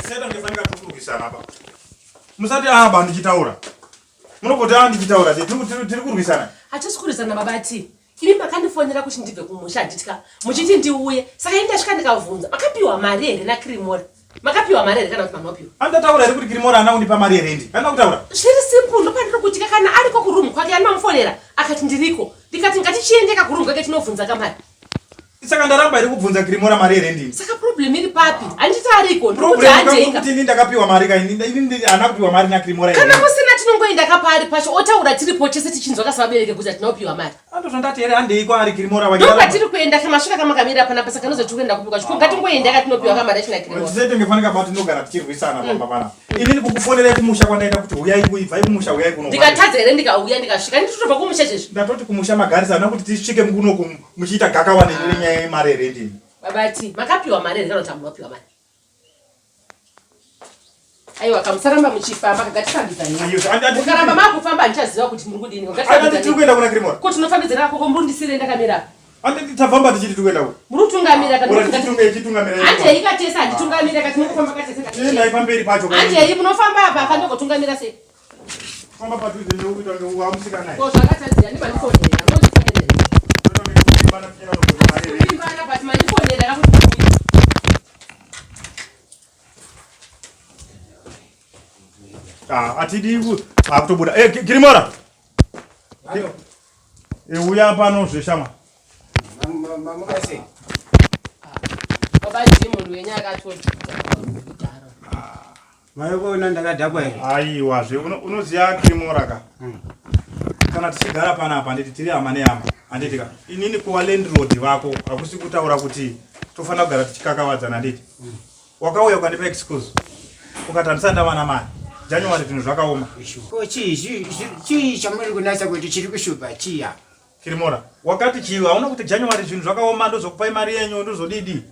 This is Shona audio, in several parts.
Tisaita kunge fanika tiri kurwisana apa. Musati aba ndichitaura. Munogoti a ndichitaura sei? Tiri kurwisana. Hatisi kurwisana baba T. Imi makandifonera kuti ndibve kumusha handitya muchiti ndiuye. Saka ini ndasvika ndikavhunza makapiwa mari here naKrimora? Makapiwa mari here kana kuti mamapiwa? Andataura here kuti Krimora haana kundipa mari yerendi? Handina kutaura. Zviri simple ndopandiri kutya kana ariko kuroom kwake anomufonera akati ndiriko. Ndikati ngatichiendeka kuroom kwake tinovhunza kamari. Saka ndaramba here kubvunza Kirimora mari yerendi? Saka problem iri papi? Handiti ariko. Problem kuti ini ndakapiwa mari ka ini ini handina kupiwa mari naKirimora. Kana kusina tinongoenda kapari pacho otaura tiripo chese tichinzwa kasavabereki kuti hatina kupiwa mari. Ando zvandati here handei kwaari Kirimora wake. Ndopatiri kuenda kamasvika kamakamira pana pasa kanozoti tiri kuenda kupiwa chiko ngatingoenda katinopiwa kamari yachina Kirimora. Tisete ngefanika bati tinogara tichirwisana pamba pana. Inini kukufonerai kumusha kwandaita kuti huyai kuibvai kumusha huyai kuno. Ndikatadza here ndikauya ndikasvika nditotobva kumusha chezvi. Ndatoti kumusha magarisa kuti tisvike kuno muchiita gakawa neni nenyaya yemari here ndini. Baba T, makapiwa mari here kana kuti hamuna kupiwa mari? Aiwa kamusaramba muchifamba kagatifambidzanei. Mukaramba makufamba handichaziva kuti muri kudini. Tiri kuenda kuna Kirimora. Ko tinofambidzana koko muri kundisire ndakamira apa. Anditi tafamba tichiti tiri kuenda ku. Muri kutungamira kana kuti handei katese handitungamira kati munofamba katese katese. Endai pamberi pacho. Handei munofamba apa akandogotungamira sei? Famba padhuze nekuita kunge wamusikana. Ko zvakatadzira ndimandifonera. Munondifonera. Kuvimbana but mandifonera kakuti Ah, atidi akutobuda. Eh, Girimora. Eh, uya pano zveshama. Mamuka sei? Baba Jim munhu wenyu akatodhakwa. Maikuona ndakadhakwa here? Aiwa zve unoziva Kirimora ka. Kana tichigara panapa handiti tiri hama nehama handiti ka. Inini kuva landlord vako hakusi kutaura kuti tofanira kugara tichikakavadzana handiti. Wakauya ukandipa excuse ukati handisati ndawana mari. January zvinhu zvakaoma. Ko chii chii chamuri kunatsa kuti chiri kushupa chii apa? Kirimora, wakati chii? Hauna kuti January zvinhu zvakaoma ndozokupai mari yenyu ndozodidi.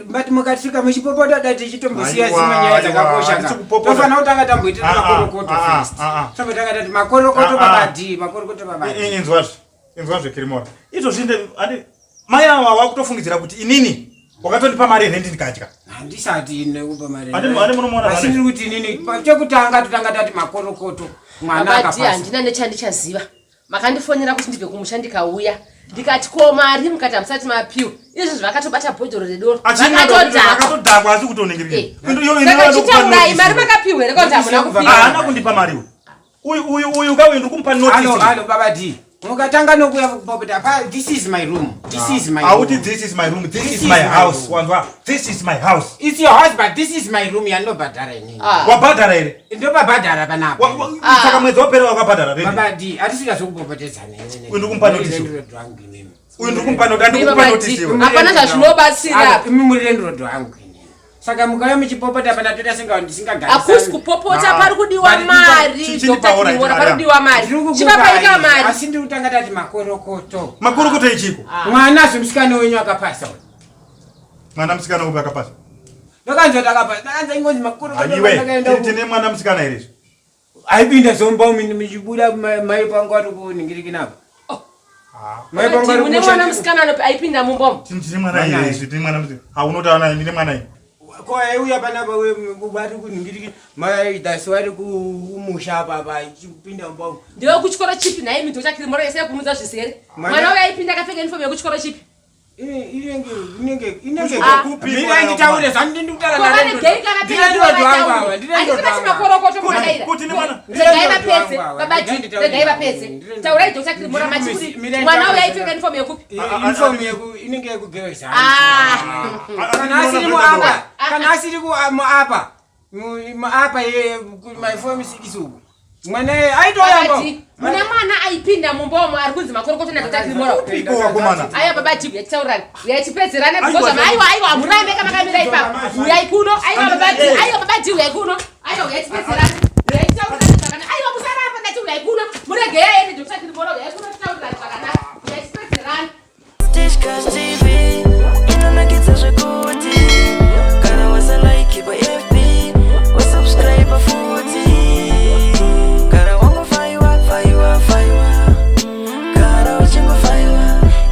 But mukasvika muchipopota da tichitombosiya dzimwe nyaya dzakakosha ka. Tofanira kutanga tamboitira makorokoto first. Tombotanga tati makorokoto baba D, makorokoto baba D. Inzwazve, inzwazve Kirimora. Izvozvi nde andi mai ava wakutofungidzira kuti inini wakatondipa mari here ndikadya. Handisati nekupa mari. Andi munomuona. Asi ndiri kuti inini chekutanga totanga tati makorokoto mwana akapasa. Baba D handina nechandichaziva. Makandifonera kuti ndibve kumusha ndikauya ndikati ko mari mukati hamusati mapiwa izvozvi vakatobata bhodhoro redoro vakatodhakwa asi kutoningirira eh. Saka chitaurai mari makapiwa here kuti hamuna kupiwa haana kundipa mari uyu uyu uyu ka uyu ndiri kumupa notice halo baba d mukatanga nokuya kupopota pa this is my room this is my auti this is my room this is my house wanzwa this is my house it's your house but this is my room yandobhadhara inini ah. wabhadhara here ndobabhadhara panapa ah. saka mwedzi wapera wakabhadhara baba d atisida zvekupopotedzana uyu ndikumupa notice uyu ndikumupa notice andikupa notice iwe hapana zvazvinobatsira imi muri landlord wangu saka mukauya muchipopota pana toita singa ndisingagari hakusi kupopota ah. pari kudiwa mari Dr. Kirimora pari kudiwa mari chivapaika mari asi ndiri kutanga tati makorokoto makorokoto echiko ah. mwana zvemusikana wenyu akapasa mwana musikana upi akapasa ndakanzwa takapasa ndakanzwa ingozi makuru tine mwana musikana here izvi aipinda zomba muchibuda mai pangu ari kuningirikina apa oh. mai pangu ari mune mwana musikana anopi aipinda mumba umu tine mwana here izvi tine mwana musikana haunotaura naye ndine mwana here ko aiuya panapa vari kuningiriki mai dasi vari kumusha apa apa achipinda mumba umu ndiwe kuchikoro chipi nhai mito chakirimora yese yakumudza zvisere mwana uyo aipinda akapfeka uniform yekuchikoro chipi nditaure zvandindikutaura regai vapedze taurai dr kirimora mati kuti mwana uyo aipfeka uniform yekupi uniform yeku inenge yekugewesa ah. kana asiri muapa kana asiri muapa muapa ye my form 6 uku mwana aitoyamba mune mwana aipinda mumba umo ari kunzi makorokoto natatatirimorapiko wakomana aiwa baba tibu yatitaurani yachipedzerana because aiwa aiwa hamurambe kamakamira ipapo uyai kuno aiwa baba aiwa baba tibu uyai kuno aiwa uyachipedzerana uyachitaurirana zvakanaka aiwa musaramba ndati uyai kuno muregei aende dr kirimora uyai kuno titaurirane zvakanaka uyachipedzerana.